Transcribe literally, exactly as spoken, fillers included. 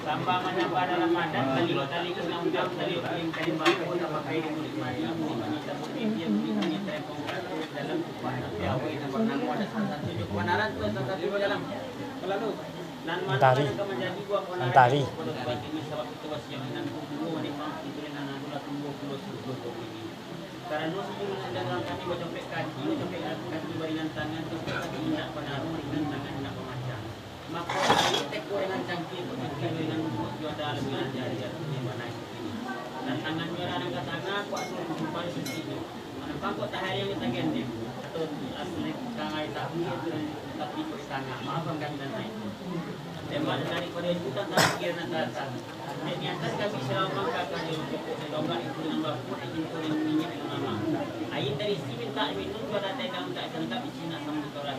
Sambah manyambah dalam adat, tali-tali undang-undang, tali piring kain bambu, tapakai di mulik mani, mulik mani tabuik, dia mulik mani tarempong batu, dalam kupak nan piawai, nan banamo adat salah satu jo kabanaran tu, salah satu jo dalam. Nan mano nan ka manjadi buah kawan Antari. Nan buat ini sabab itu wasiat nan kumpul, wani pang pintu nan ado lah tumbuah pulo suruh ini. Karano sijurus dagang kami bacopek kaki, bacopek kaki baringan tangan, tu kaki indak panarung, ringan tangan indak pamacah. Mako, tali teko dengan cangkir, cangkir dengan lumbuik, juo ado labiah jari, jari, jari, mana itu ini. Dan tangan juo ado nan ka tangan, kuat tu, kumpal sisi tu. Manampak kok tahari yang kita gendeng, atau asli tangan tapi, tapi kok di tangan, maafkan kami dan naik. Tembak daripado itu tantang pikiran nan datang. Dek di atas kami selama kakak di pokok, tombak itu dengan bapuk, itu dengan minyak dengan mamang. Air dari sini tak minum, pada tegang tak sangkap, di sini nak sama ditorang.